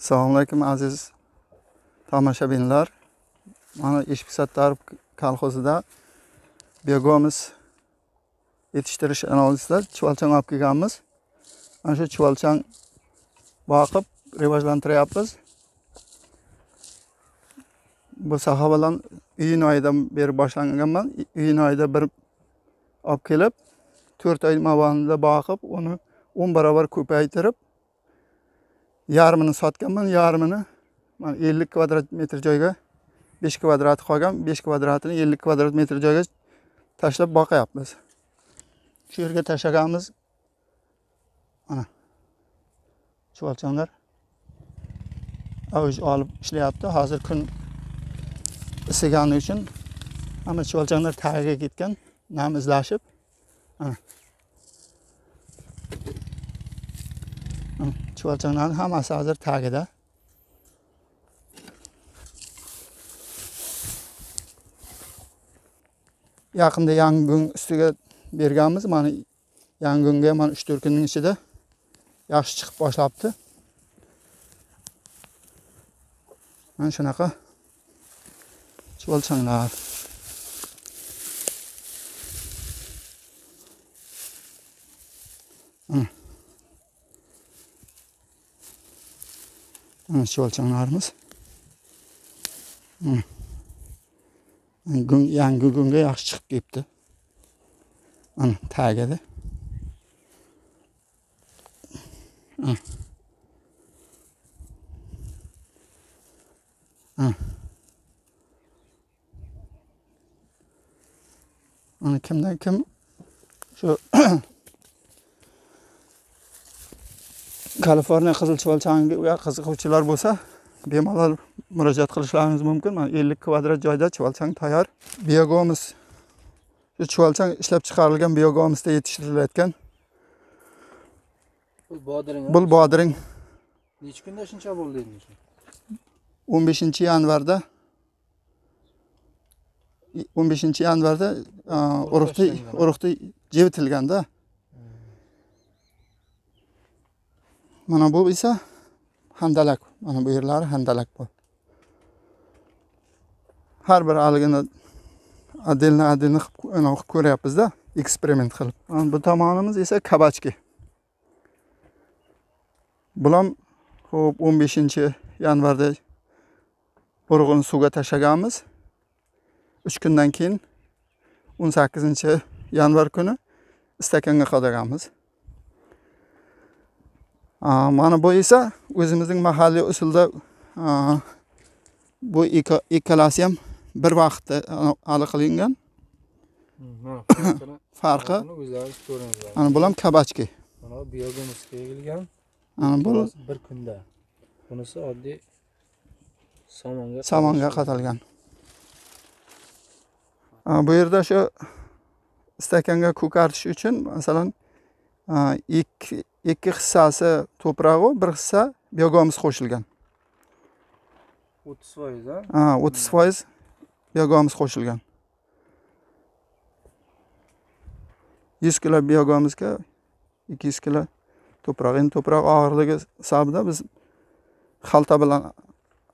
Assalomu alaykum aziz tomoshabinlar. Mana Eshik Sattarov kolxozida biogomiz yetishtirish analizida chuvalchang olib kelganmiz. Mana shu chuvalchang boqib rivojlantiryapmiz. Bu soha bilan iyun oyidan beri boshlanganman. Iyun oyida bir olib kelib, 4 oy mobaynida boqib, uni 10 barobar ko'paytirib, yarmini sotganman, yarmini mana 50 kvadrat metr joyga 5 kvadrat qolgan, 5 kvadratini 50 kvadrat metr joyga tashlab boqyapmiz. Shu yerga tashlaganmiz. Mana chuvalchanglar avuj olib ishlayapti. Hozir kun isigani uchun hamma chuvalchanglar tagiga ketgan, nam izlashib. Mana chuvalchanglarning hammasi hozir tagida. Yaqinda yangi ustiga berganmiz. Mana yangi mana 3-4 kunning ichida yaxshi chiqib boshlabdi. Mana shunaqa chuvalchanglar. Mana chuvalchanglarimiz. Yangi gunga yaxshi chiqib ketdi. Mana tagida. Mana kimdan kim shu Kaliforniya qizil chuvalchangiga qiziquvchilar bo'lsa, bemalol murojaat qilishlaringiz mumkin. Mana 50 kvadrat joyda chuvalchang tayyor. Biogomiz, shu chuvalchang ishlab chiqarilgan biogomisda yetishtirilayotgan. Bu bodring. Bu bodring. Necha kunda shuncha bo'ldi endi shu? 15-yanvarda 15-yanvarda urug'ni jevitilganda. Mana bu esa handalak. Mana bu yerlari handalak bu. Har bir aligini отдельно qilib ko'ryapmiz-da, eksperiment qilib. Mana bu tomonimiz esa kabachki. Bulam xo'p 15-yanvarda urug'ini suvga tashlaganmiz. 3 kundan keyin 18-yanvar kuni stakanga qadaganmiz. Mana bu esa o'zimizning mahalliy usulda bu ikkalasi ham bir vaqtda hali qilingan. Farqi mana bu ham kabachki. Mana biogomisga egilgan. Mana bu bir kunda. Bunisi oddiy samonga qatalgan. Bu yerda shu stakanga ko'kartish uchun masalan ikki hissasi to'prog'i, bir hissa biogomiz qo'shilgan. 30%, ha? Ha, 30% biogomiz qo'shilgan. 100 kilo biogomizga 200 kilo to'proq. Endi to'proq og'irligi hisobida biz xalta bilan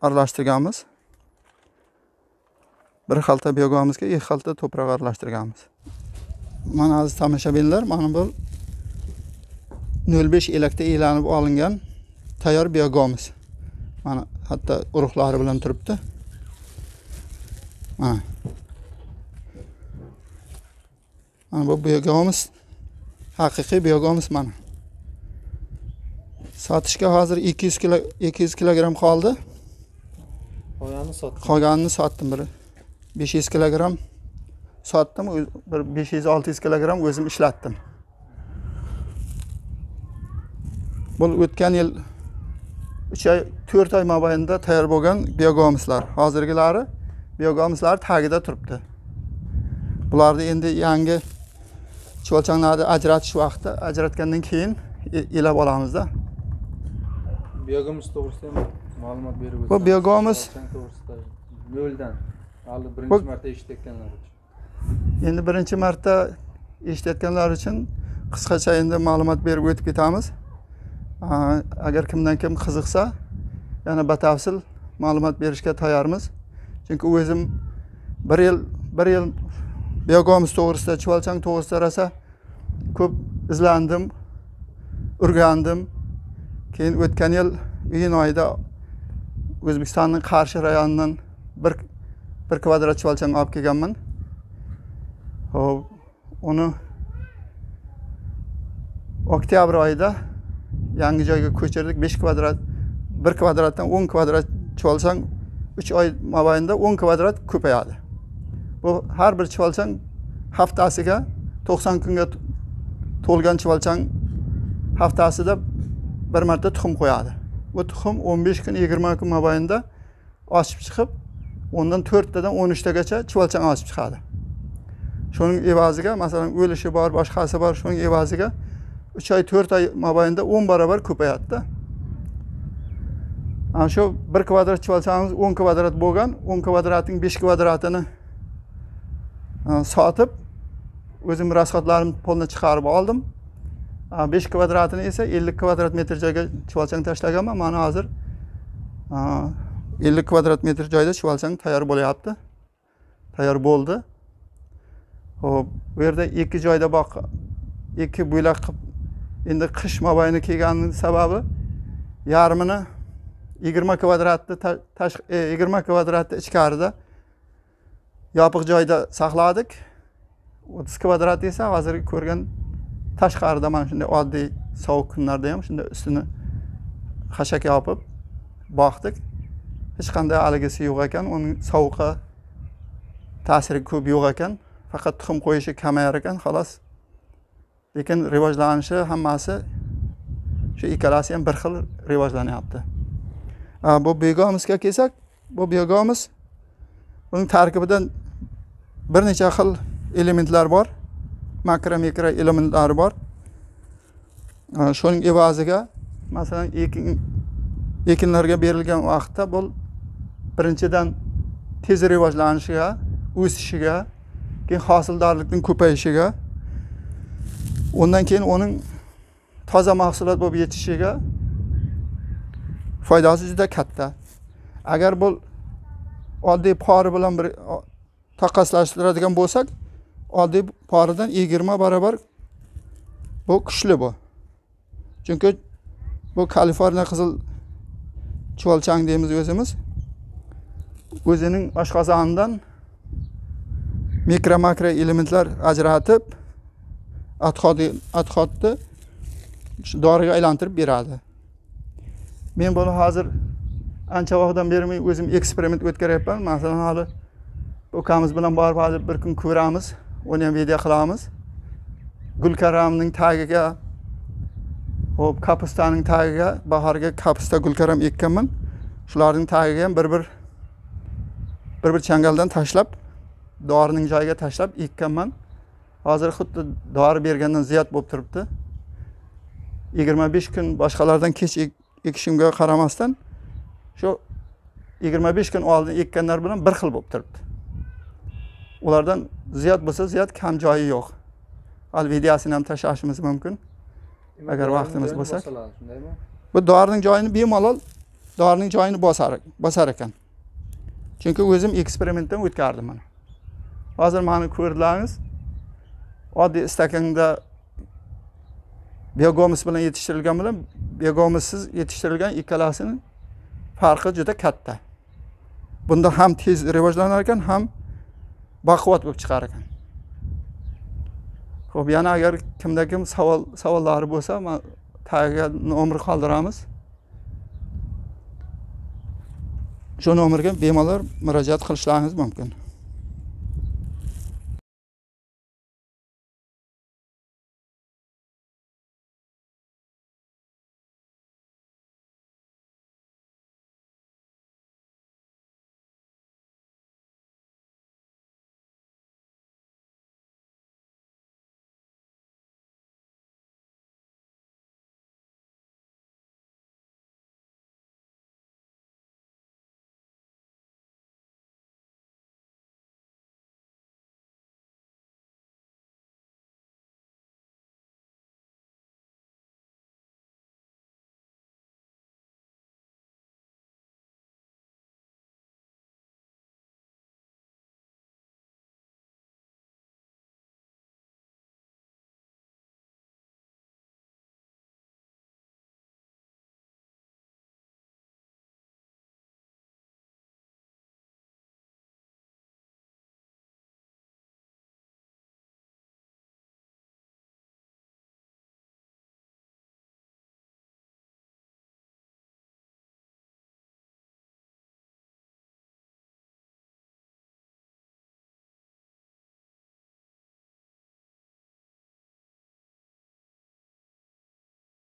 aralashtirganmiz. Bir xalta biogomizga 2 xalta to'proq aralashtirganmiz. Mana aziz tomoshabinlar, mana bu 0,5 elakda elanib olingan tayyor biogomiz. Mana hatto urug'lari bilan turibdi. Mana. Mana bu biogomiz, haqiqiy biogomiz mana. Sotishga hozir 200 kilogram qoldi. Qolganini sotdim. Qolganini sotdim bir 500 kilogram sotdim, bir 500-600 kilogram o'zim ishlatdim. Bu o'tgan yil 3 oy, 4 oy mobaynida tayyor bo'lgan biogomislar. Hozirgilari biogomislar tagida turibdi. Bularni endi yangi chuvalchanglarni ajratish vaqti, ajratgandan keyin elab olamizda. Biogomis to'g'risida ham ma'lumot berib o'tsangiz. Bu biogomis noldan hali birinchi marta eshitayotganlar uchun. Endi birinchi marta eshitayotganlar uchun qisqacha endi ma'lumot berib o'tib ketamiz. Agar kimdan kim qiziqsa, yana batafsil ma'lumot berishga tayyormiz. Chunki o'zim bir yil biogomus to'g'risida, chuvalchang to'g'risida rosa ko'p izlandim, o'rgandim. Keyin o'tgan yil iyun oyida O'zbekistonning Qarshi rayonidan bir kvadrat chuvalchang olib kelganman. Xo'p, uni oktyabr oyida yangi joyga ko'chirdik. 5 kvadrat, 1 kvadratdan 10 kvadrat chuvalchang 3 oy mobaynida 10 kvadrat ko'payadi. Bu har bir chuvalchang haftasiga 90 kunga to'lgan chuvalchang haftasida bir marta tuxum qo'yadi. Bu tuxum 15 kun, 20 kun mobaynida oshib chiqib, ondan 4 tadan 13 tagacha chuvalchang oshib chiqadi. Shuning evaziga, masalan, o'lishi bor, boshqasi bor, shuning evaziga 3 oy, 4 oy mobaynida 10 barobar ko'payadi-da. Ana shu 1 kvadrat chuvalchangimiz 10 kvadrat bo'lgan, 10 kvadratning 5 kvadratini sotib, o'zim rasxodlarim pulni chiqarib oldim. 5 kvadratini esa 50 kvadrat metr joyga chuvalchang tashlaganman. Mana hozir 50 kvadrat metr joyda chuvalchang tayyor bo'lyapti. Tayyor bo'ldi. Xo'p, bu yerda ikki joyda boq, ikki bo'lak qilib, endi qish mobayni kelganining sababi yarmini 20 kvadratni 20 kvadratni ichkarida yopiq joyda saqladik. 30 kvadrat esa hozirgi ko'rgan tashqarida mana shunday oddiy sovuq kunlarda ham shunday ustini xashak yopib boqdik. Hech qanday aligisi yo'q ekan, uning sovuqqa ta'siri ko'p yo'q ekan. Faqat tuxum qo'yishi kamayar ekan, xolos. Lekin rivojlanishi hammasi shu ikkalasi ham bir xil rivojlanyapti. Bu biogomusga kelsak, bu biogomus buning tarkibida bir necha xil elementlar bor. Makro, mikro elementlari bor. Shuning evaziga, masalan, ekinlarga berilgan vaqtda bu birinchidan tez rivojlanishiga, o'sishiga, keyin hosildorlikning ko'payishiga, undan keyin uning toza mahsulot bo'lib yetishishiga foydasi juda katta. Agar bu oddiy pori bilan bir taqqoslashtiradigan bo'lsak, oddiy poridan 20 barobar bu kuchli bu. Chunki bu Kaliforniya qizil chuvalchang deymiz o'zimiz. O'zining oshqozonidan mikro makro elementlar ajratib, atxodni doriga aylantirib beradi. Men buni hozir ancha vaqtdan beri men o'zim eksperiment o'tkaryapman. Masalan, hali ukamiz bilan borib hali bir kun ko'ramiz, uni ham video qilamiz. Gulkaramning tagiga, hop, kapustaning tagiga, bahorga kapusta gulkaram ekkanman. Shularning tagiga ham bir changaldan tashlab, dorining joyiga tashlab ekkanman. Hozir xuddi dori bergandan ziyod bo'lib turibdi. 25 kun boshqalardan kech ekishimga qaramasdan shu 25 kun oldin ekkanlar bilan bir xil bo'lib turibdi. Ulardan ziyod bo'lsa ziyod, kam joyi yo'q. Hali videosini ham tashlashimiz mumkin. Agar vaqtimiz bo'lsa. Bu dorining joyini bemalol dorining joyini bosar ekan. Chunki o'zim eksperimentdan o'tkardim mana. Hozir meni ko'rdilaringiz, oddiy stakanda biogomus bilan yetishtirilgan bilan biogomussiz yetishtirilgan ikkalasining farqi juda katta. Bunda ham tez rivojlanar ekan, ham baquvvat bo'lib chiqar ekan. Xo'p, yana agar kimda kim savollari bo'lsa, tagiga nomer qoldiramiz. Shu nomerga bemalol murojaat qilishlaringiz mumkin.